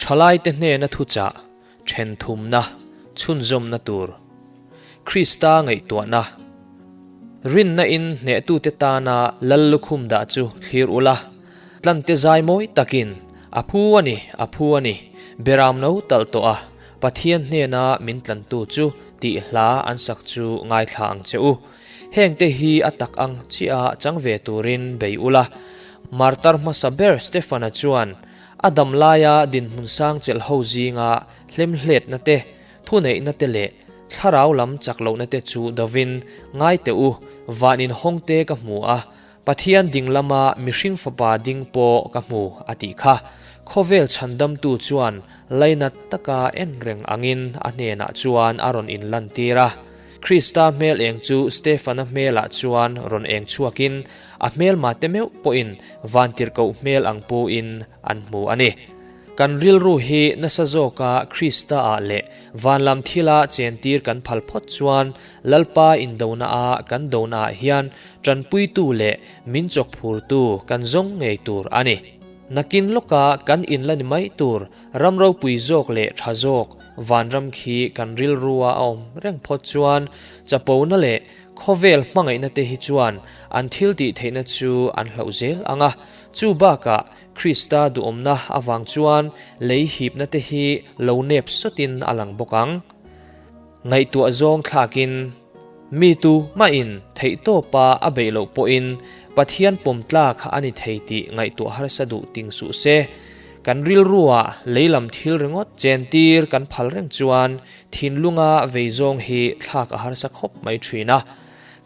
Thalaite hnena thuchah, then thumna, chhunzawmna tur. Krista ngaihtuahna. Rinna in hnehtute tana lal lukhum dah chu thlir ula, tlante zai mawi takin, A phu a ni, a phu a ni, beram no talh tawh a, Pathian hnena min tlantu chu tih hla an sak chu ngaithla ang che u. Hengte hi a tak ang chiah chang ve turin bei ula. Martar hmasa ber Stefana chuan a dam laia dinhmun sang chelh ho zinga hlemhletna te, thuneihna te leh thlarau lam chak lohna te chu dovin ngai teh u, van inhawng te ka hmu a, Pathian ding lama mihring fapa ding pawh ka hmu a tih kha. Khawvel chhandamtu chuan lainat taka en reng angin a hnenah chuan a rawn inlantir a. Krista hmel eng chu Stefana hmelah chuan rawn eng chhuakin a hmelmate meuh pawhin vantirhkoh hmel ang puin an hmu a ni. Kan rilru hi nasa zawka Krista-ah leh vanlam thila chentir kan phal phawt chuan Lalpa indona-a kan dona-ah hian Ṭanpuitu leh min chawkphurtu kan zawng ngei tur a ni. Nakin lawka kan in la ni mai tur ram ropui zawk leh ṭha zawk vanram khi kan rilrua a awm reng phawt chuan chapona leh khawvel hmangaihna te hi chuan an thil tih theihna chu an hlauh zel ang a. Chu bakah Krista duhawmna avang chuan lei hipna te hi lo nep sawtin a lang bawk ang. Ngaihtuah zawng thlakin mi tu mahin theihtawpa a beih loh pawhin Pathian pawm tlak a ni thei tih ngaihtuah harsa duh ting suh se. Kan rilruah leilam thil ringawt chentir kan phal reng chuan thinlunga vei zawng hi thlak a harsa khawp mai thin a.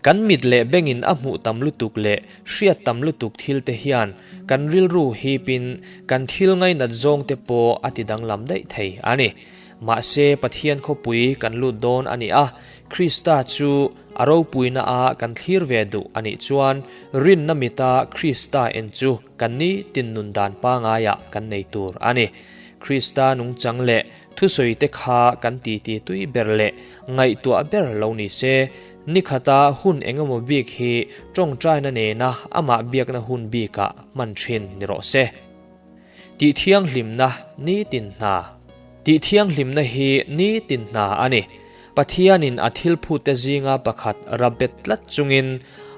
Kan mit leh bengin a hmuh tam lutuk leh hriat tam lutuk thil te hian kan rilru hipin kan thil ngainat zawng te pawh a ti danglam daih thei a ni. Mahse, Pathian khawpui kan lut dawn a ni a, Krista chu a ropuina a kan thlir ve duh a nih chuan rinna mita Krista en chu kan ni tin nun dan pangaiah kan nei tur a ni. Krista nungchang leh thusawi te kha kan titi tui ber leh ngaihtuah ber lo ni se, ni khata hun engemaw bik hi tawngtaina nena amah biakna hun bikah hman thin ni rawh se. Tihthianghlimna nitin hna. Tihthianghlimna hi nitin hna a ni. Pathianin a thil phute zinga pakhat rabet tlat chungin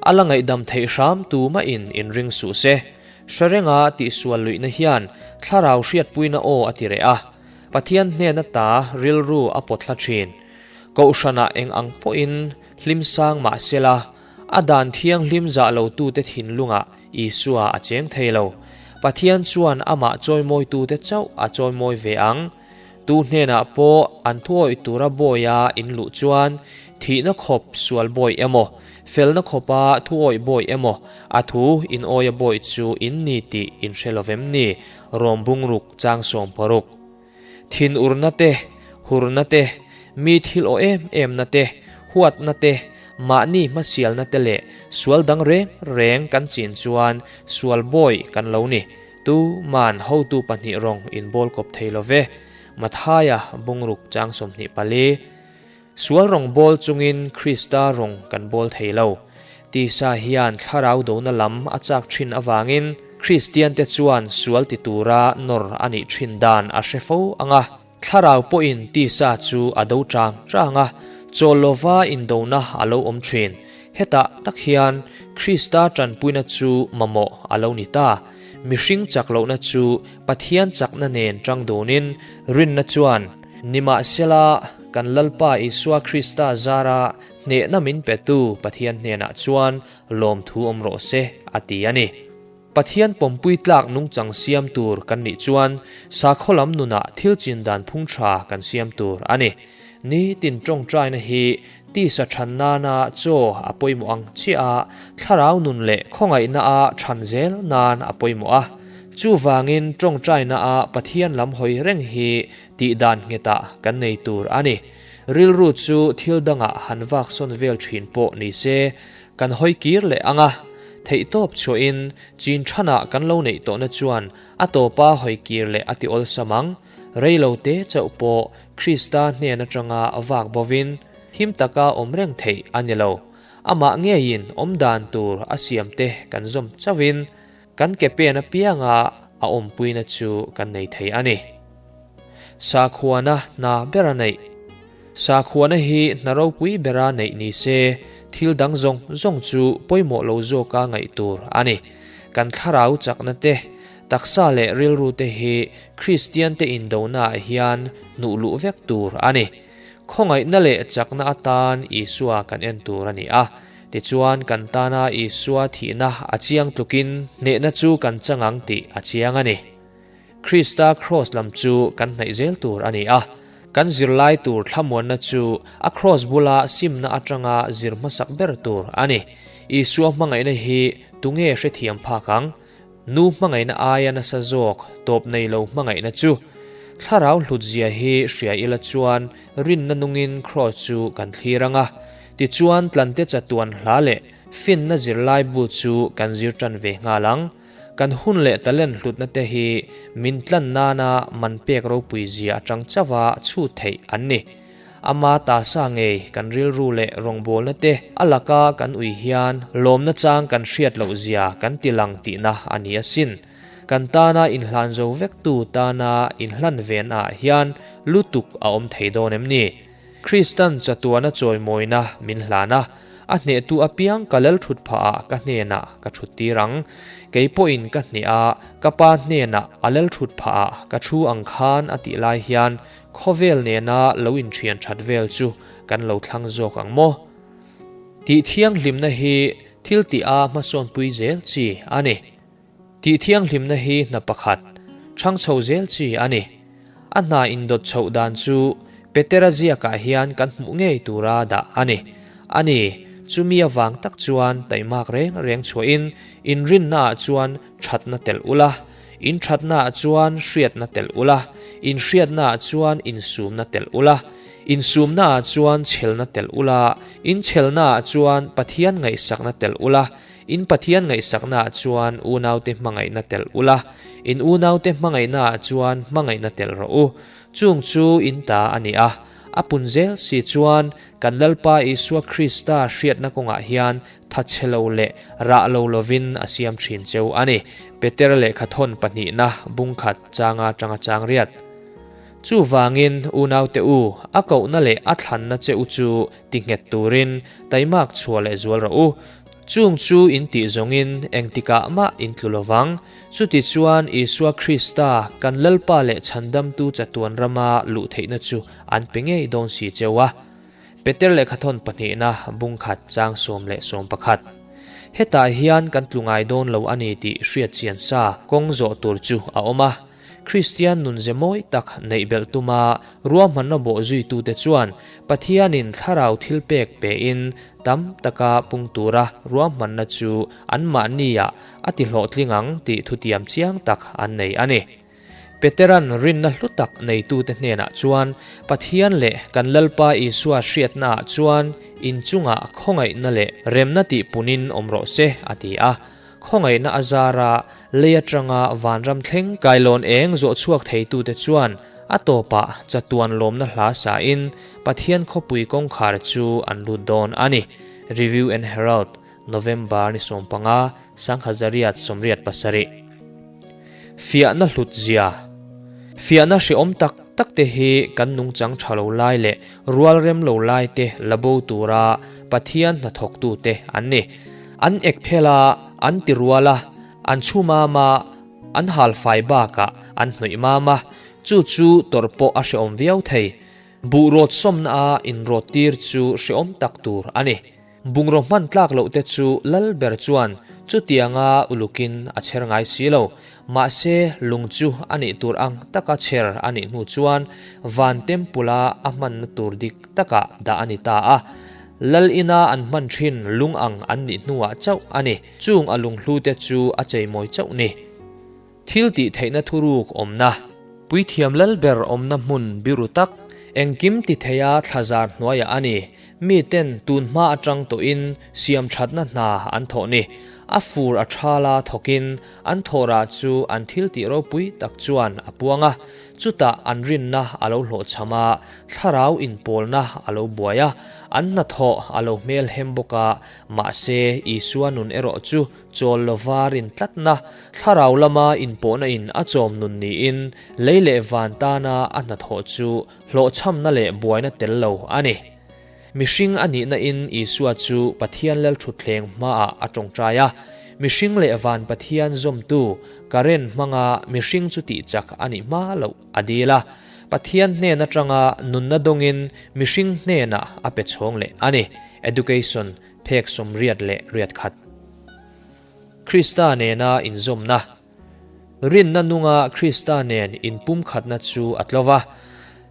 a la ngaihdam theih hram tumahin inring suh se. Hre renga tihsual luihna hian thlarau hriatpuina aw a ti reh a, Pathian hnena ta rilru a pawt hla thin. Kohhranah eng ang pawhin hlim sang mah sela, a dan thianghlim zah lotute thinlungah Isua a cheng thei lo. Pathian chuan amah chawimawitute chauh a chawimawi ve ang. Tu hnenah pawh an thuawih tura bawia in luh chuan thihna khawp sual bawi emaw, felna khawpa thuawih bawi emaw, a thu in awia bawi chu in ni tih in hre lo vem ni? Rom bungruk chang 60. Thinurna te, hurna te, mi thil aw em emna te, huatna te, mahni hmasialna te leh sual dang reng reng kan chin chuan sual bawi kan lo ni. Tu man hotu pahnih rawng inbawl kawp thei lo ve. Mathaia bungruk chang 24. Sual rawng bawl chungin Krista rawng kan bawl thei lo. Tisa hian thlarau dona lam a chak thin avangin Kristiante chuan sual ti tura nawr a nih thin dan a hre fo ang a. Thlarau pawhin tisa chu a do chang chang a, chawl lova indona a lo awm thin. Hetah tak hian Krista tanpuina chu mamawh a lo ni ta. Mihring chak lohna chu Pathian chakna nen tang dunin rinna chuan nimahsela kan Lalpa Isua Krista zara Hnehna min petu Pathian hnenah chuan lawmthu awm rawh se, a ti a ni. Pathian pawmpui tlak nungchang siam tur kan nih chuan sakhaw lam nunah thil chin dan phung tha kan siam tur a ni. Nitin tawngtaina hi tisa than nana chaw a pawimawh ang chiah a, thlarau nun leh khawngaihna a than zel nan a pawimawh a. Chuvangin tawngtaina a Pathian lam hawi reng hi tihdan nghetah kan nei tur a ni. Rilru chu thil dangah han vak sawn vel thin pawh ni se, kan hawi kir leh ang a, theihtawp chhuahin chin thanah kan lo neih tawhna chuan a tawpa hawi kir leh a ti awlsam ang. Rei lo te chauh pawh Krista hnen atanga vak bovin him taka awm reng theih a ni lo. Amah ngeiin awm dan tur a siam te kan zawm chauhin kan ke pen apianga a awmpuina chu kan nei thei a ni. Sakhuana hna bera neih. Sakhuana hi hna ropui bera neih ni se, thil dang zawng zawng chu pawimawh lo zawka ngaih tur a ni. Kan thlarau chakna te, taksa leh rilru te hi Kristiante indonaah hian hnuh luh vek tur a ni. Khawngaihna leh chakna atan Isua kan en tur a ni a, tichuan kan tana Isua thihna a chiang tlukin hnehna chu kan chang ang tih a chiang a ni. Krista kraws lam chu kan hnaih zel tur a ni a, kan zirlai tur thlamuanna chu a kraws bula simna atanga zir hmasak ber tur a ni. Isua hmangaihna hi tunge hrethiam phak ang? Nu hmangaihna aia nasa zawk tawp nei lo hmangaihna chu Thlarau hlutzia hi hria ila chuan rinna nungin Kraws chu kan thlir ang a, tichuan tlante chatuan hla leh finna zirlai bu chu kan zir tan ve nghal ang. Kan hun leh talent hlutna te hi min tlan nana man pek ropui zia atang chauha chhut theih an ni. Ama tasa ngei kan rilru leh rawngbawlna te a laka kan ui hian lawmna chang kan hriat loh zia kan ti lang tihna a ni asin. Kan tana inhlan zo vektu tana inhlan ven ah hian lutuk a awm thei dawn em ni? Kristan chatuana chawimawina min hlan a, a hnehtu apiang ka lal thut phah ah ka hnenah ka thut tir ang. Kei pawhin ka hneh a, ka pa hnenah a lal thut phah ah ka thu ang khan a tih lai hian Khawvel nena lo inthian that vel chu kan lo thlang zawk ang maw? Tih thianghlimna hi thil tih a hmasawnpui zel chi a ni. Tih thianghlimna hi hna pakhat, chhang chho zel chi a ni. A hna indawt chhoh dan chu Petera ziakah hian kan hmuh ngei tura dah a ni. A ni, chumi avang tak chuan taimak reng reng chhuahin inrinnaah chuan thatna telh ula, In thatnaah chuan hriatna telh ula, in hriatnaah chuan insumna telh ula, insumnaah chuan chhelna telh ula, in chhelnaah chuan Pathian ngaihsakna telh ula, in Pathian ngaihsaknaah chuan unaute hmangaihna telh ula, in unaute hmangaihnaah chuan hmangaihna telh rawh u. Chung chu in ta a ni a, a pun zel si chuan kan Lalpa Isua Krista hriatna kawngah hian Tha chhe lo leh rah lo lovin a siam thin cheu a ni. Peter lehkhathawn pahnihna bungkhat changa tanga chang riat. Chuvangin, unaute u, a kohna leh a thlanna che u chu ti nghet turin taimak chhuah leh zual rawh u. Chung chu in tih zawngin engtikah mah in tlu lovang. Chuti chuan Isua Krista, kan Lalpa leh Chhandamtu chatuan rama luh theihna chu an pe ngei dawn si cheu a. Peter lehkhathawn pahnihna bungkhat chang 11. Hetah hian kan tlu ngai dawn lo a ni tih hriat chian sa kawng zawh tur chu a awm a. Kristian nunze mawi tak neih belh tuma ruahmanna bawh zuitute chuan Pathianin thlarau thilpek pein tam taka pung tura ruahmanna chu anmahniah a ti hlawhtling ang tih thutiam chiang tak an nei a ni. Peteran rinna hlu tak neitute hnenah chuan Pathian leh kan Lalpa Isua hriatnaah chuan in chungah khawngaihna leh remna tih punin awm rawh se, a ti a. Khawngaihna a zara lei atanga vanram thleng kailawn eng zawh chhuak theitute chuan a tawpah chatuan lawmna hla sain Pathian khawpui kawngkhar chu an lut dawn a ni. Review and Herald. November ni 15, 1987. Fiahna hlut zia. Fiahna hrehawm tak tak te hi kan nungchang tha lo lai leh rual rem lo lai te la bo tura Pathian hnathawktu te an ni. An ek phel a, an ti rual a, an chhu mam a, an hal fai bakah an hnawih mam a, chu chu tawrh pawh a hrehawm viau thei. Buh rawt sawmna a inrawt tir chu hrehawm tak tur a ni. Bungraw hman tlak loh te chu lal ber chuan chutianga ulukin a chher ngai si lo. Mahse, lung chu a nih tur ang taka chher a nih hnu chuan van temple-a a hmanna tur dik takah dah a ni ta a. Lal ina an hman thin lung ang an nih hnuah chauh a ni. Chung a lunghlu te chu a cheimawi chauh ni. Thil tih theihna thuruk awmna. Puithiam lal ber awmna hmun biru tak, engkim ti theia thlazar hnuaiah a ni. Miten tun hma atang tawhin siam thatna hna an thawh ni. A fur a thala thawkin an thawhrah chu an thiltih ropui tak chuan a puang a, chutah an rinna a lo hlawhchham a, thlarau inpawlna a lo buai a, an hnathawh a lo hmelhem bawk a, mahse Isua nun erawh chu chawl lova rin tlatna, thlarau lama inpawhna in a chawm nun niin lei leh van tana a hnathawh chu hlawhchhamna leh buaina tel lo a ni. Mihring a nihna in Isua chu Pathian Lalthutthleng hmaah a tawngtai a, mihring leh van Pathian zawmtu current hmanga mihring chu tihchak a nih hma loh a dil a, Pathian hnen atanga nunna dawngin mihring hnenah a pe chhawng leh a ni. Education, Phek 88. Krista nena inzawmna. Rinna nunga Krista nen inpumkhatna chu a tlo va,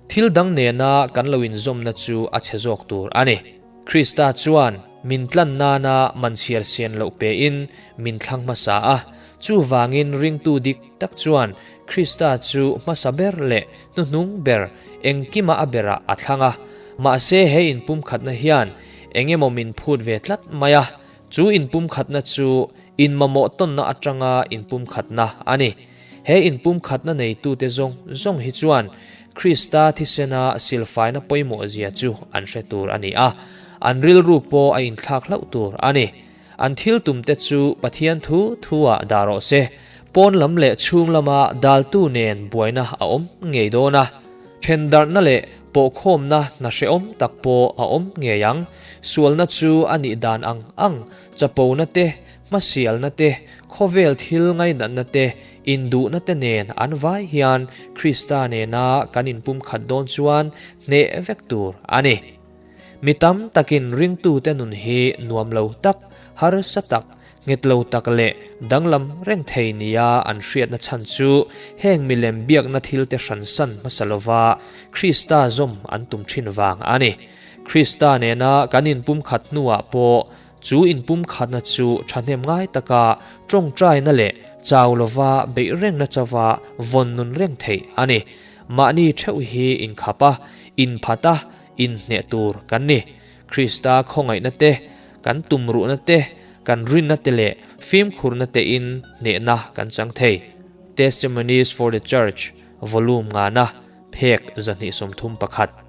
thil dang nena kan lo inzawmna chu a chhe zawk tur a ni. Krista chuan min tlan nana man chhiar sian loh pein min thlang hmasa a, chuvangin ringtu dik tak chuan Krista chu hmasa ber leh hnuhnung ber engkima a berah a thlang a. Mahse he inpumkhatna hian engemaw min phut ve tlat mai a, Chu inpumkhatna chu inmamawh tawnna atanga inpumkhatna a ni. He inpumkhatna neitute zawng zawng hi chuan Krista thisena silfaina pawimawhzia chu an hre tur a ni a, an rilru pawh a inthlak hlauh tur a ni. An thil tumte chu Pathian thu thu-ah dah rawh se. Pawn lam leh chhung lama daltu nen buaina a awm ngei dawn a. Thendarhna leh pawhkhawmna hna hrehawm tak pawh a awm ngei ang. Sualna chu a nih dan ang ang, chapona te, hmasialna te, khawvel thil ngainatna te, induhna te nen an vai hian Krista nena kan inpumkhat dawn chuan hneh vek tur a ni. Mi tam takin ringtute nun hi nuam lo tak, harsa tak, nghet lo tak leh danglam reng thei nia an hriatna chhan chu heng milem biakna thilte hransan hmasa lova Krista zawm an tum thin vang a ni. Krista nena kan inpumkhat hnuah pawh chu inpumkhatna chu thahnem ngai taka tawngtaina leh chau lova beih rengna chauva vawn nun reng theih a ni. Mahni theuh hi inkhap a, inphat a, inhneh tur kan ni. Krista khawngaihna te, kan tumruhna te, kan rinna te leh fimkhurna tein hnehna kan chang thei. Testimonies for the Church, Volume ngana, phek 231.